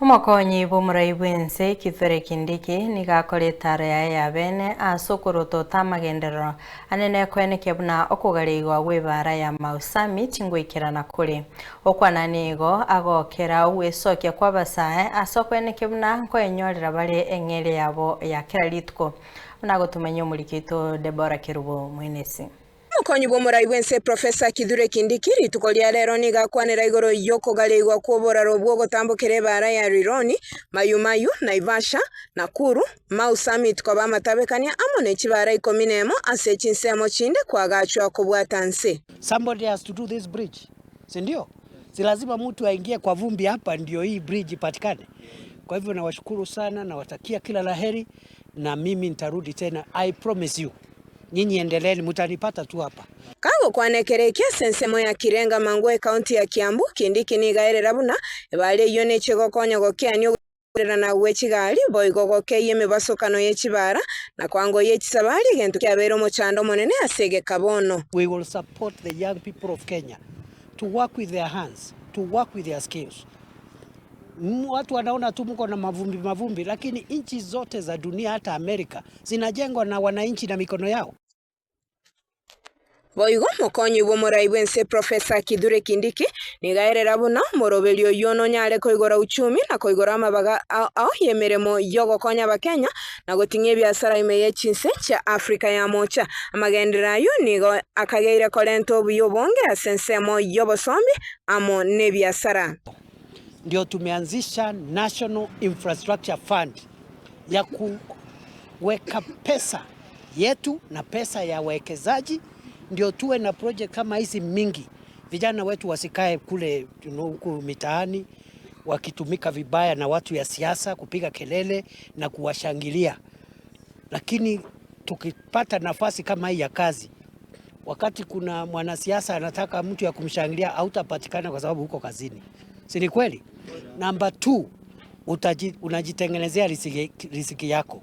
Omokonyi bw'omorai bw'ense Kithure Kindiki nigo akora etaaro yaye ya bene ase okorotota amagenderero anene koenekia buna okogareigwa gw'ebaara ya Mau Summit ngoikerana kore. Okwana nigo agokera ogwesokia kw'abasae ase okoenekia buna nkoenyorera bare eng'eria yabo ya kera rituko. Buna agotomanyia omoriki oito Deborah Kerubo Mwenesi. Omokonyi bw'omorai bw'ense Professor Kithure Kindiki rituko ria rero nigo akwanera igoro y'okogareigwa kw'oboraro bw'ogotambokera ebaara ya Rironi, Mayu Mayu, Naivasha, Nakuru, Mau Summit koba amatabekania amo ne chibaara ikomi nemo ase chinsemo chinde koagachwa kobwata nse. Somebody has to do this bridge, si ndio? Si lazima mtu aingie kwa vumbi hapa ndio hii bridge ipatikane. Kwa hivyo nawashukuru sana, nawatakia kila la heri na mimi nitarudi tena, I promise you. Nyinyi endeleeni, mutanipata tu hapa. Kagokwana ekero eke ase ensemo ya Kirenga Mangwa ekaunti ya Kiambu, Kindiki nigo aerera buna ebare eyio neche gokonya gokeania ogotenena gwe chigari, boigo gokeyia emebasokano ye chibara, na koangoyia chisabari egento kiabeire omochando omonene ase egeka bono. We will support the young people of Kenya to work with their hands, to work with their skills. Watu wanaona tu mko na mavumbi mavumbi, lakini nchi zote za dunia hata Amerika zinajengwa na wananchi na mikono yao. Boigo mokonyi bw'omorai bw'ense Professor Kithure Kindiki nigo aerera buna omoroberi oyio nonyare koigora uchumi na koigora amabaga ao ao y'emeremo y'ogokonya abakenya na goting'ia ebiasara ime ye chinse chia Africa ya Mocha. Amagenderero ayio nigo akageire korenta obuya obonge ase ensemo y'obosombi amo nebiasara. Ndio tumeanzisha National Infrastructure Fund ya kuweka pesa yetu na pesa ya wawekezaji, ndio tuwe na project kama hizi mingi, vijana wetu wasikae kule huku mitaani wakitumika vibaya na watu ya siasa kupiga kelele na kuwashangilia. Lakini tukipata nafasi kama hii ya kazi, wakati kuna mwanasiasa anataka mtu ya kumshangilia, hautapatikana kwa sababu uko kazini, si ni kweli? Namba 2 utaji, unajitengenezea riziki, riziki yako.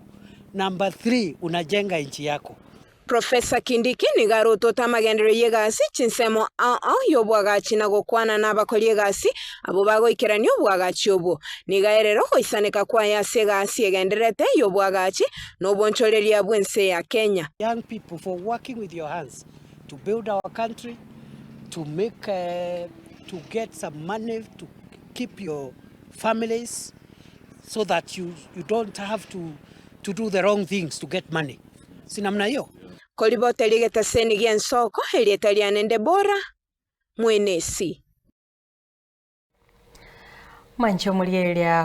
Namba 3 unajenga nchi yako. Professor Kindiki nigo arotota amagenderero y'egasi chinsemo ao ao y'obwagachi na gokwana nabakori egasi abwo bagoikerania obwagachi obwo. Nigo aerera ogoisaneka kwaye ase egasi egendererete y'obwagachi na obonchoreria bw'ense ya Kenya. Young people for working with your hands to build our country, to make, uh, to get some money to keep your families so that you, you don't have to, to do the wrong things to get money. Si namna hiyo? Koriboteri egetaseni gi'ensoko, erieta riane Debora Mwenesi. Mwanche omorieria.